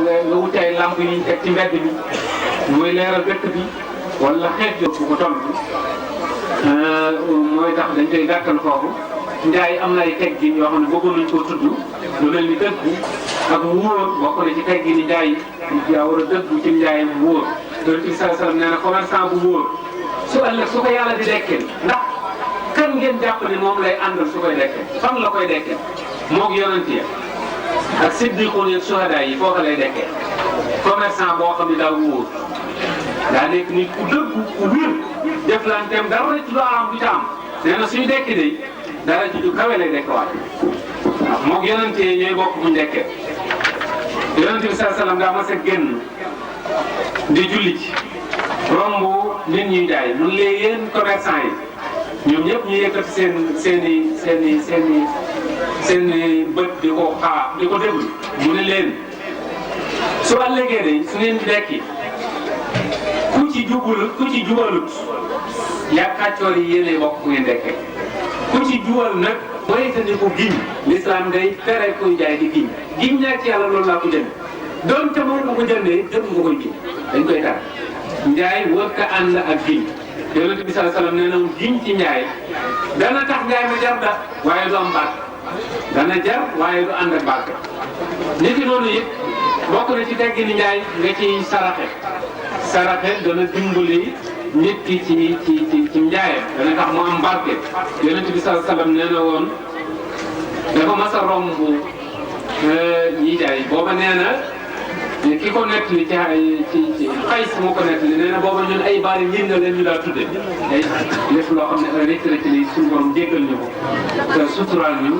nga wuti ay lamp yi teg ci mbedd bi mooy leeral dëkk bi wala xeet yooyu bu ko toll mooy tax dañ koy gàttal foofu. njaay am na ay teggin yoo xam ne bëggoon nañu koo tudd lu mel ni dëggu ak wóor bokk na ci teggin ni njaay yaa war a dëggu ci njaay mu wóor. Yonent bi sallallahu alayhi wasallam nee na commerçant bu wóor su ëllëg su ko yàlla di dekkee ndax kan ngeen jàpp ne moom lay àndal su koy dekkee fan la koy dekkee moog yonent ya ak siddiqoon yeeg suhadaa yi foofa lay dekkee commerçant boo xam ne daa wóor daa nekk nit ku dëggu ku wér jëflanteem dara ci lu am du ca am nee na suy dekki de dara ci du kawe lay dekkewaat waaw moog yonent yi ñooy bokk buñ dekkee yonent bi sallallahu alayhi wasallam daa mas a génn di julli ci romb nit ñuy jaay mun leen yéen commerçant yi ñoom ñëpp ñu yëkkati seen bët di ko xaar di ko déglu mu ne leen su ëllëgee de su ngeen di dekki ku ci jubalut yaa kàccoor yi yéenay bokk bu ngeen dekkee ku ci jubal nag mooy te ni ko giñ l'islam day tere kuy jaay di giñ ñaar ci yàlla loolu laa ko jënd doonte moom nga ko jëndee jëm nga koy giñ dañ koy tar njaay wër ka ànd ak giñ Yonent bi sallallahu alayhi wasallam nee na giñ ci njaay dana tax njaay ma jar da waaye du am barke dana jar waaye du ànd ak barke nit ki noonu it bokk na ci teggi ni njaay nga ciy saraxe dana dimbali nit ki ci njaayam dana tax mu am barke Yonent bi sallallahu alayhi wasallam nee na woon dafa mas a romb ñiy jaay booba nee na ki ko nettali ci Qays moo ko nettali nee na booba ñun ay baari njëriñ la leen ñu daa tudde ay lépp loo xam ne rëcc rëcc li suñu borom jéggal ñu ko te suturaal ñu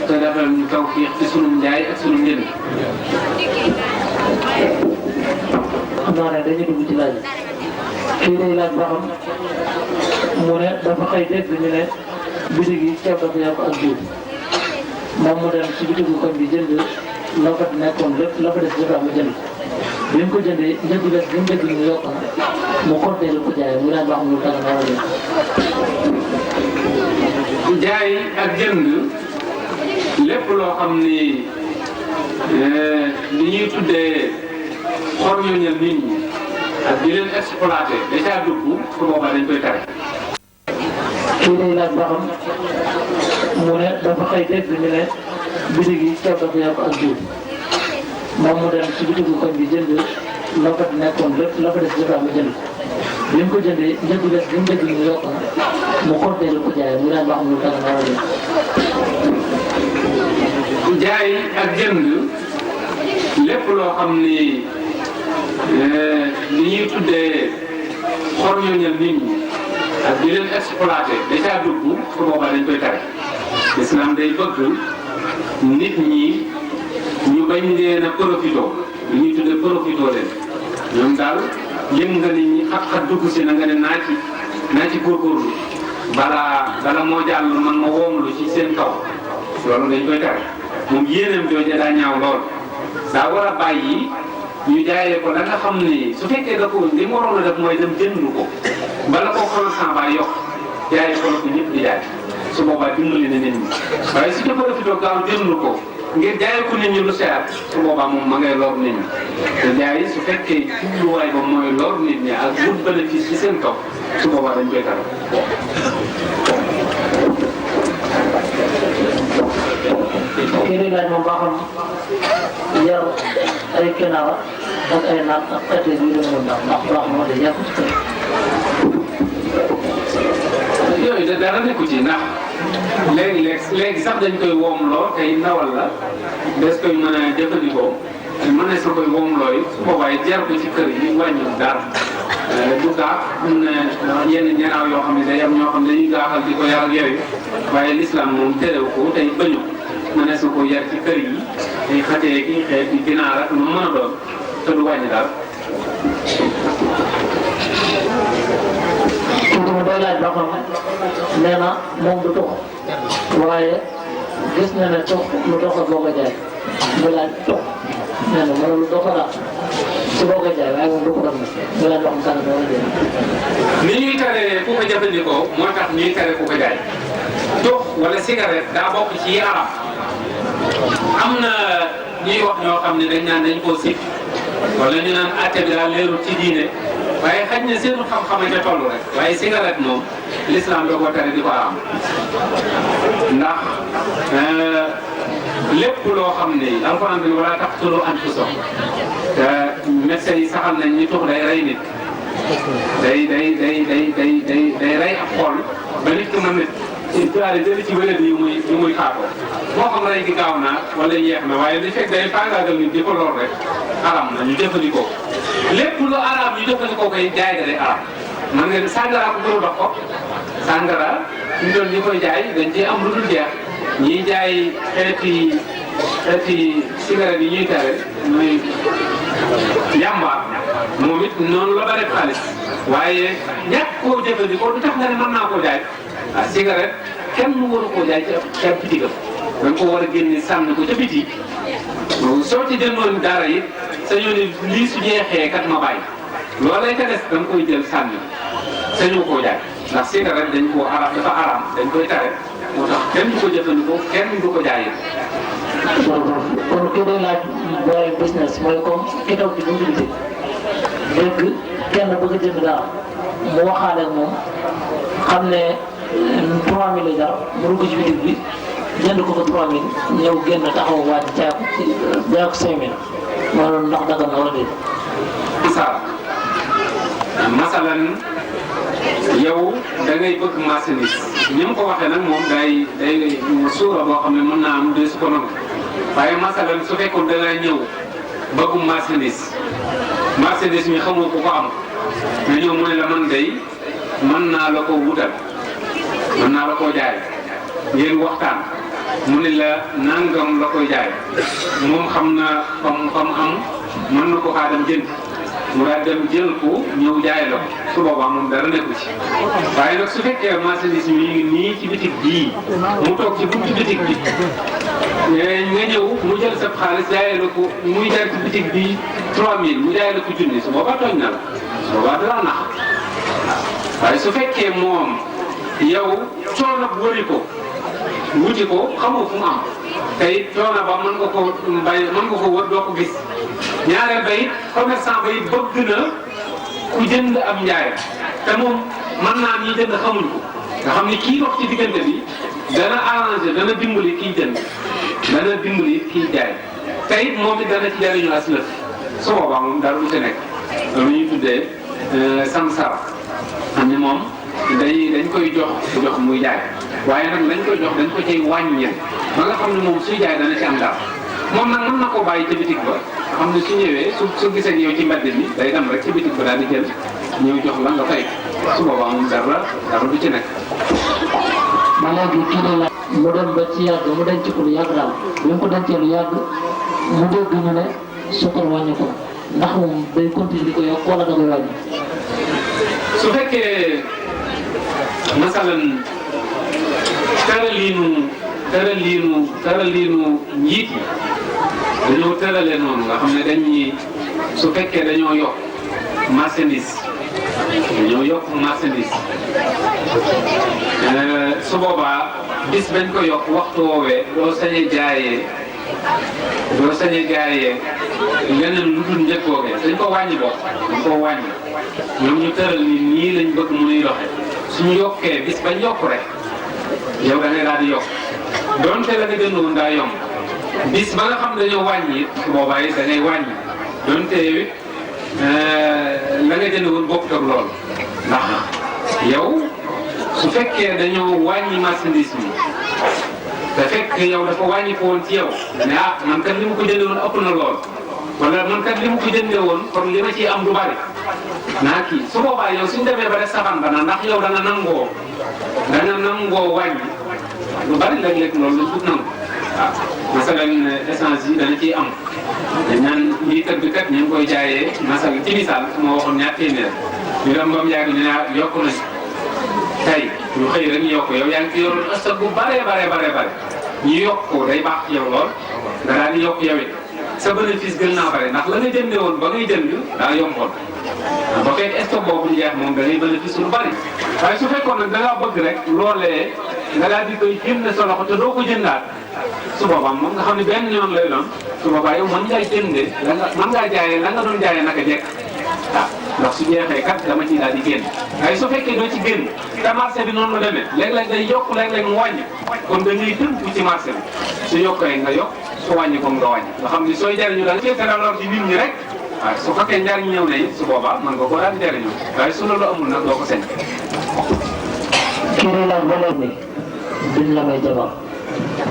te defal ñu tawfiix ci sunu njaay ak sunu njëriñ. xam naa ne dañuy dugg ci laaj kii day laaj ba xam mu ne dafa xëy dégg ñu ne bitig yi ceeb dafa yokk ak jiw moom mu dem ci bitigu koñ bi jënd la fa nekkoon lépp la fa des dafa am jënd bi mu ko jëndee njëg des bi mu dégg ñu yokk na mu compter lu ko jaayee mu daan ba xam lu tax na war a jënd. jaay ak jënd lépp loo xam ni li ñuy tuddee xorñoñal nit ñi ak di leen exploité da caa dugg su boobaa dañ koy tere. kii day laaj ba xam mu ne dafa xëy dégg ñu ne bitig yi ceeb dafa yokk ak jiw moom mu dem ci bitigu koñ bi jënd la fa nekkoon lépp la fa des dafa am jënd bi mu ko jëndee njëg des bi mu dégg ñu yokk na mu compter lu ko jaayee mu daan ba xam lu tax na war a jënd. jaay ak jënd lépp loo xam ni li ñuy tuddee xorñoñal nit ñi ak di leen exploité da caa dugg su boobaa dañ koy tere. Islam day bëgg nit ñi ñu bañ leen a profito li ñuy tuddee profito leen ñoom daal yëng nga nit ñi xat-xat dugg si na nga ne naa ci góorgóorlu bala moo jàll man ma woomlu ci seen kaw loolu dañ koy tere. moom yéenam jooju daa ñaaw lool daa war a bàyyi ñu jaayee ko da nga xam ni su fekkee da ko li mu waroon a def mooy dem jënd ko bala ko commerçant ba yokk jaayee ko la ko ñëpp di jaay su boobaa dimbali na nit ñi waaye su ko profité gaaw jënd ko ngir jaayee ko nit ñi lu seer su boobaa moom ma ngay lor nit ñi te jaay su fekkee jubluwaay ba mooy lor nit ñi ak wut bénéfice ci seen kaw su boobaa dañ koy tere. kii day laaj moom ba xam yar ay ginaar ak ay naat ak xeetu yu demee noonu ndax baax moo de yàqu ci kër. yooyu da dara nekku ci ndax léegi sax dañ koy woomloo tey ndawal la des koy mën a jëfandikoo mën na sa koy woomloo yi su boobaa jar ko ci kër yi wàññi dara du gaax am na yenn ñenaaw yoo xam ne day am ñoo xam ne dañuy gaaxal di ko yar ak yooyu waaye l'islam moom terew ko tey bañu mën na sa ko yar ci kër yi ay xatee ki xeet yi ginaar ak lu mën a doon te du wàññi daal. surtout day laaj ba xam nee na moom du tux waaye gis na ne tux lu dox ak boo ko jaay mu laaj tux nee na mënul lu dox daal su boo ko jaay waaye moom du ko doon mu laaj wax dara doo jël. ni ñuy tere ku ko jëfandikoo moo tax ñuy tere ku ko jaay tux wala cigarette daa bokk ci yaram am na ñuy wax ñoo xam ne dañ naan dañ koo sib wala ñu naan àtte bi daal leerul ci diine waaye xaj na seenu xam-xam ca toll rek waaye cigarette moom l'islam da ko tere di ko am ndax lépp loo xam ne alxuraan bi wala taqtulu anfusakum te médecins yi saxal nañ ni tux day rey nit day rey ab xol ba nit ki mën na jëli ci wér yu muy faatoo moo xam rey gi gaaw naa wala yeex na waaye li fekk day faagaagal nit di ko lor rek aram na ñu jëfandikoo lépp lu araam ñu jëfandikoo koy jaay da day araam man nga sàngara ko gënu dox ko sàngara ñu doon ñi koy jaay dañ cee am lu dul jeex ñiy jaay xeeti cigarette yi ñuy tere muy yàmba moom it noonu la bare xaalis waaye ñàkk koo jëfandikoo du tax nga ne mën naa koo jaay ah cigarette kenn mu waru koo jaay ci ab bitigam da nga ko war a génne sànni ko ca biti soo ci jëndoon dara it sañoo ne lii su jeexee kat ma bàyyi loolee ca des da nga koy jël sànni sañoo koo jaay ndax cigarette dañ koo araam dafa araam dañ koy tere moo tax kenn du ko jëfandikoo kenn du ko jaayee. kon ki day laaj booy business mooy comme ki toog ci buntu bi dégg kenn bëgg a jënd dara mu waxaale ak moom xam ne 3000 la jar mu dugg ci bitig bi jënd ko ko 3000 ñëw génn taxaw waaj jaay ko 5000 loolu ndax dagal na wala déet. masalan yow da ngay bëgg marchandise ni mu ko waxee nag moom day suura boo xam ne mën naa am de su ko nangu waaye masalan su fekkoon da ngay ñëw bëggum marchandise mi xamoo ko am nga ñëw mu ne la man day mën naa la ko wutal mën naa la koo jaay ngeen waxtaan mu ne la nangam la koy jaay moom xam na fam am mën na ko xaa dem jënd mu daal dem jël ko ñëw jaay la ko su boobaa moom dara nekku ci waaye nag su fekkee marchandise mi ngi nii ci bitig bii mu toog ci buntu bitig bi nga ñëw mu jël sa xaalis jaayee la ko muy jar ci bitig bi 3000 mu jaay la ko junni su boobaa tooñ na la su boobaa dara nax waaye su fekkee moom yow coono wëri ko wuti ko xamoo fu mu am tey coono ba mën nga ko mbay mën nga ko wër doo ko gis ñaareel ba it commerçant ba it bëgg na ku jënd am njaay te moom mën naa ñi jënd xamuñ ko nga xam ni kii dox ci diggante bi dana arrangé dana dimbali kiy jënd dana dimbali kiy jaay te it moom it dana ci jariñu as lëf su boobaa moom dara du ci nekk loolu ñuy tuddee samsara xam ni moom dañ koy jox muy jaay waaye nag dañ koy jox dañ ko cay wàññil ba nga xam ne moom suy jaay dana ci am dara moom nag mën na koo bàyyi ca bitig ba xam ne su ñëwee su gisee yow ci mbedd mi day dem rek ci bitig ba daal di jël ñëw jox la nga fay su boobaa moom dara du ci nekk. ma léegi kii de la mu dem ba ci yàgg mu denc ko lu yàgg daal bi mu ko dencee lu yàgg mu dégg ñu ne sukkar wàññi ko ndax moom day continuer di ko yokk wala da koy wàññi. su fekkee masalan tëraliinu njiit yi dañoo tëralee noonu nga xam ne dañuy su fekkee dañoo yokk marchandise su boobaa bis bañ ko yokk waxtu woowee doo sañ a jaayee leneen lu dul njëkk woogee dañ ko wàññi ñoom ñu tëral ni nii lañ bëgg mu nuy doxe suñu yokkee bis bañ yokk rek yow da ngay daal di yokk donte la nga jëndoon daa yomb bis ba nga xam dañoo wàññi su boobaa it da ngay wàññi donte yow it la nga jënd woon bokkut ak lool ndax yow su fekkee dañoo wàññi marchandise bi te fekk yow dafa wàññi ko woon ci yow ne ah man kat li ma ko jëndee woon ëpp na lool wala man kat li ma ko jëndee woon kon li ma ciy am du bari naa kii su boobaa yow suñ demee ba def safan ba na ndax yow da nga nangoo wàññi lu bari léeg-léeg loolu lañ dut nangu waaw masalan essence yi dana ciy am dañ naan litre bi kat ñu ngi koy jaayee masal ci misaal moo waxoon ñaar téeméer ñu dem ba mu yàgg ñu ne yokk nañ tey ñu xëy rek ñu yokk yow yaa ngi ci yoroon stock bu bare ñu yokk ko day baax ci yow lool nga daal di yokk yow it sa bénéfice gën naa bare ndax la nga jëndee woon ba ngay jënd daa yomboon ba fekk stock boobu jeex moom da ngay bénéfice lu bari waaye su fekkoon nag da ngaa bëgg rek loolee nga daal di koy jënd sa loxo te doo ko jëndaat su boobaa moom nga xam ne benn yoon lay doon su boobaa yow mën ngaa jëndee la nga mën ngaa jaayee la nga doon jaayee naka jekk waaw ndax su jeexee kat dama ciy daal di génn waaye su fekkee doo ci génn te marché bi noonu la demee léeg-léeg day yokk léeg-léeg mu wàññi kon da ngay tënku ci marché bi su yokkee nga yokk su wàññi ko nga wàññi nga xam ni sooy jariñu da nga cee teral lor ci nit ñi rek waaye su fekkee njariñ ñëw na it su boobaa mën nga koo daal di jariñu waaye su loolu amul nag doo ko sañ. kii day laaj ba léegi duñ la may jabar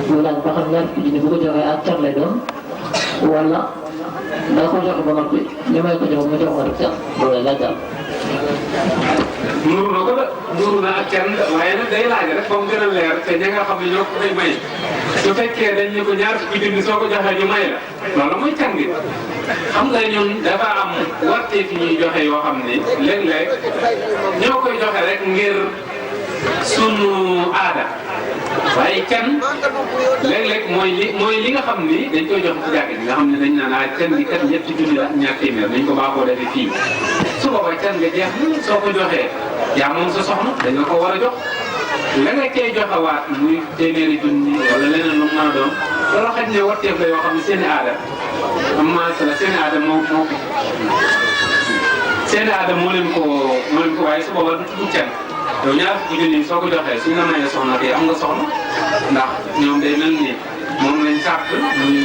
loolu laaj ba xam ñaar fukki junni bu ko joxee ak car lay doon wala da ko joxe ba noppi li may ko jox ma jox ko rek car loolu lay laaj daal. nuuru na ko de nuuru na ak kenn waaye nag day laaj rek ba mu gën a leer te ña nga xam ne ñoo ko koy may su fekkee dañ ne ko ñaar fukki junni soo ko joxee ñu may la loolu mooy can gi xam nga ñun dafa am wartee fi ñuy joxe yoo xam ni léeg-léeg ñoo koy joxe rek ngir sunu aada waaye can léeg-léeg mooy li nga xam ni dañ koy joxe ci jàkk ji nga xam ne dañ naan ah can gi kat ñetti junni la ak ñaar téeméer dañ ko baaxoo defee fii su boobaa can nga jeex soo ko joxee yaa moom sa soxna dañ nga ko war a jox la nga cay joxewaat muy téeméeri junni wala leneen lu mu mën a doon loolu xaj ne warteef la yoo xam ne seen i aada la seen i aada moo leen ko waaye su boobaa du tudd can yow ñaar fukki junni soo ko joxee suñ la mayee soxna tey am nga soxna ndax ñoom day mel ni moom lañ sàrt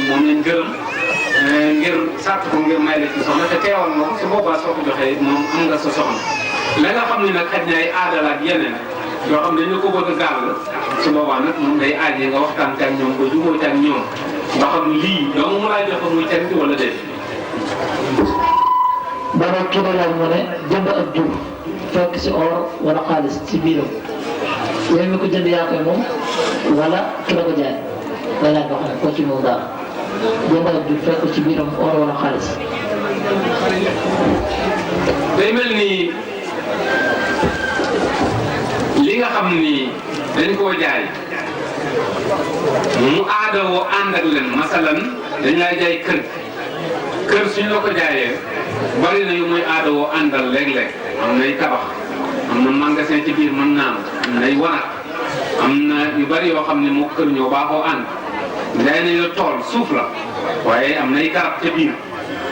moom lañ gërëm ngir sàrt ko ngir may la ci soxna te teewal nga ko su boobaa soo ko joxee moom am nga sa soxna la nga xam ne nag xaj na ay aada la ak yeneen yoo xam ne dañu ko bëgg a gàll su boobaa nag moom day aaj nga waxtaan ak ñoom ba jubóo ak ñoom ba xam lii dong mu laay joxe muy can bi wala déet. dama kii la laaj mu ne jënd ak jur fekk si or wala xaalis ci biiram yow mi ko jënd yaa koy moom wala ki la ko jaay day laaj ba xam ko ci moom daal jënd ak jur fekk ci biiram or wala xaalis. day mel ni li nga xam ni dañ koo jaay mu aada woo ànd ak leen masalan dañ lay jaay kër suñ la ko jaayee bari na yu muy aada woo àndal léeg-léeg am nay tabax am na magasin ci biir mën naa am nay wanag am na yu bari yoo xam ne moo kër ñoo baaxoo ànd jaay nañ la tool suuf la waaye am nay garab ca biir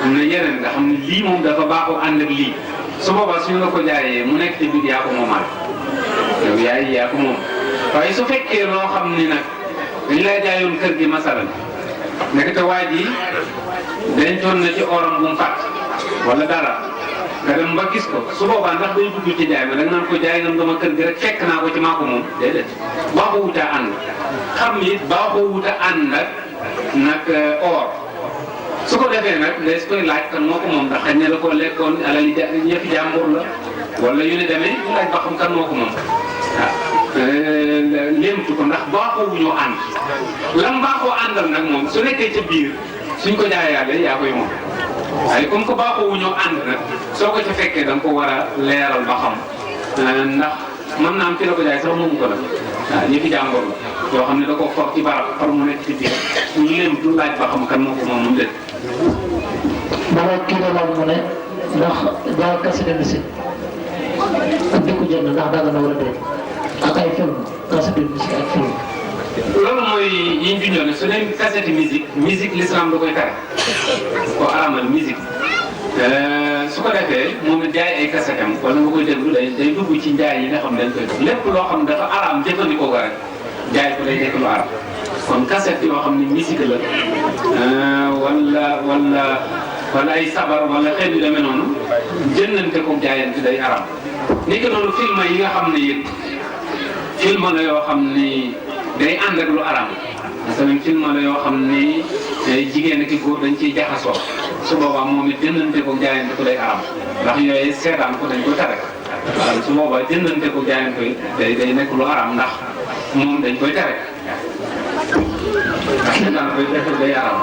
am na yeneen nga xam ne lii moom dafa baaxoo ànd ak lii su boobaa suñ la ko jaayee mu nekk ci biir yaa ko moomaat yow yaa ko moom waaye su fekkee loo xam ni nag dañ lay jaayoon kër gi masalan nekk te waa ji dencoon na ci oram bu mu fàtt wala dara nga dem ba gis ko su boobaa ndax day dugg ci jaay ma da nga naan ko jaay nga ma kër gi rek fekk naa ko ci maa ko moom déedéet baaxoo wut a ànd xam it baaxoo wut a ànd nag or su ko defee nag day koy laaj kan moo ko moom ndax xëy na da koo lekkoon alal yëfi jàmbur la wala yu ne demee ñu laaj ba xam kan moo ko moom waaw léemtu ko ndax baaxoo wu ñoo ànd lam baaxoo àndal nag moom su nekkee ca biir suñ ko jaayaale yaa koy moom waaye comme que baaxoo wu ñoo ànd nag soo ko ca fekkee da nga ko war a leeral ba xam ndax mën naa am ci la ko jaay sax moomu ko nag waaw ñi fi jàmbur la yoo xam ne da ko for ci barab far mu nekk ci biir ñu léemtu laaj ba xam kan moo ko moom mu déet. dama kii la laaj mu ne ndax jaay cassette de musique ak di ko jënd ndax danga na wala déet ak ay film cassette de musique ak film. loolu mooy yi ñu junjoon ne su dee cassette musique l'islam da koy tere ko aramal musique su ko defee moom it jaay ay cassette am wala nga koy déglu day dugg ci njaay yi nga xam dañ koy lépp loo xam dafa araam jëfandikoo ko rek jaay ko day nekk lu araam kon cassette yoo xam ne musique la wala ay sabar wala xeet yu demee noonu jëndante ko jaayante day araam ni ki noonu film yi nga xam ne it film la yoo xam ni day ànd ak lu araam masalan film la yoo xam ni jigéen ki góor dañ ciy jaxasoo su boobaa moom it jëndante ko jaayante ko day araam ndax yooyu seetaan ko dañ ko tere waaw su boobaa jëndante ko jaayante ko day nekk lu araam ndax moom dañ koy tere ndax seetaan koy def day araam.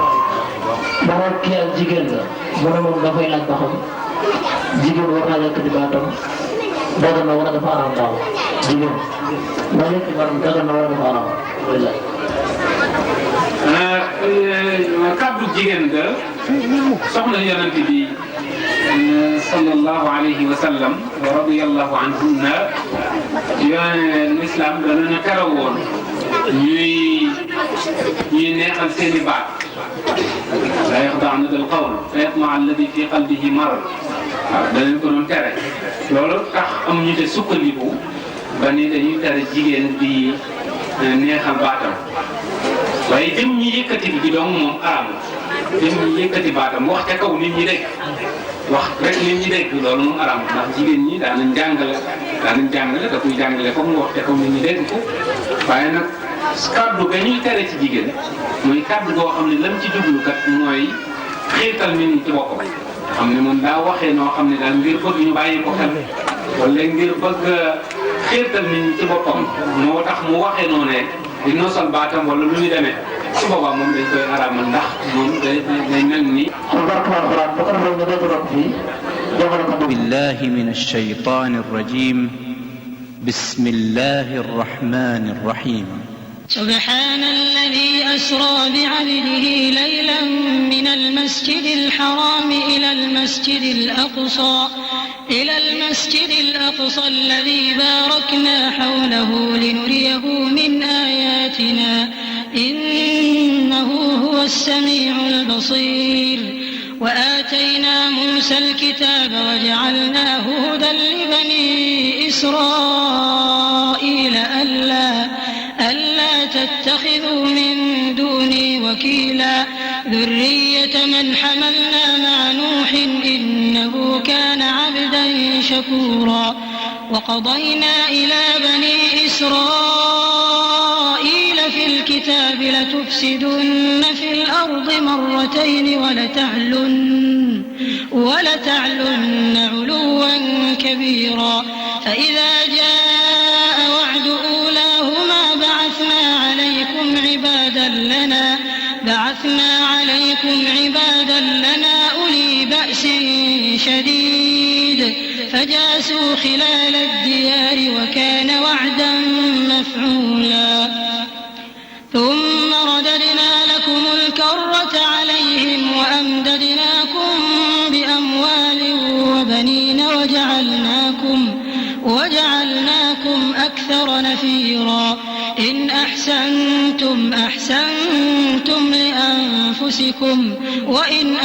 dara kii ak jigéen la mu ne moom dafay laaj ba xam jigéen war naa lekk di baatam dagan na wala dafa araam daal jigéen ba lekk baatam dagan na wala dafa araam loolu la. kaddu jigéen ga soxna yonent bi sallallahu alayhi wa sallam wa radiyallahu anhunna l'islam danañu tere woon ñuy neexal seen i baat la yaxda'na bil qawl fa yatma'a alladi fi qalbihi marad waaw danañ ko doon tere loolu tax am ñu te sukkandiku ba ni dañuy tere jigéen di neexal baatam waaye jëm ñi yëkkati bi dong moom araamul jëm ñi yëkkati baatam wax ca kaw nit ñi dégg wax rek nit ñi dégg loolu moom araamul ndax jigéen ñi daanañ jàngale da koy jàngale comme mu wax ca kaw nit ñi dégg ko waaye nag kaddu ga ñuy tere ci jigéen mooy kaddu goo xam ne lam ci jublu kat mooy xiirtal nit ñi ci boppam xam ne moom daa waxee noo xam ne daal ngir bëgg ñu bàyyi ko xel wala ngir bëgg xiirtal nit ñi ci boppam moo tax mu waxee noonu ne di noosal baatam wala lu ñu demee su boobaa moom dañ koy araamal ndax moom day mel ni. بالله من الشيطان الرجيم بسم الله الرحمن الرحيم سبحان الذي أسرى بعبده ليلا من المسجد الحرام إلى المسجد الأقصى الذي باركنا حوله لنريه من آياتنا إنه هو السميع البصير وآتينا موسى الكتاب وجعلناه هدى لبني إسرائيل ألا تتخذوا من دوني وكيلا ذرية من حملنا مع نوح إنه كان عبدا شكورا وقضينا إلى بني إسرائيل في الكتاب لتفسدن في الأرض مرتين ولتعلن علوا كبيرا فإذا جاء وعد أولاهما بعثنا عليكم عبادا لنا أولي بأس شديد فجاسوا خلال الديار وكان وعدا مفعولا ثم رددنا لكم الكرة عليهم وأمددناكم بأموال وبنين وجعلناكم أكثر نفيرا إن أحسنتم لأنفسكم وإن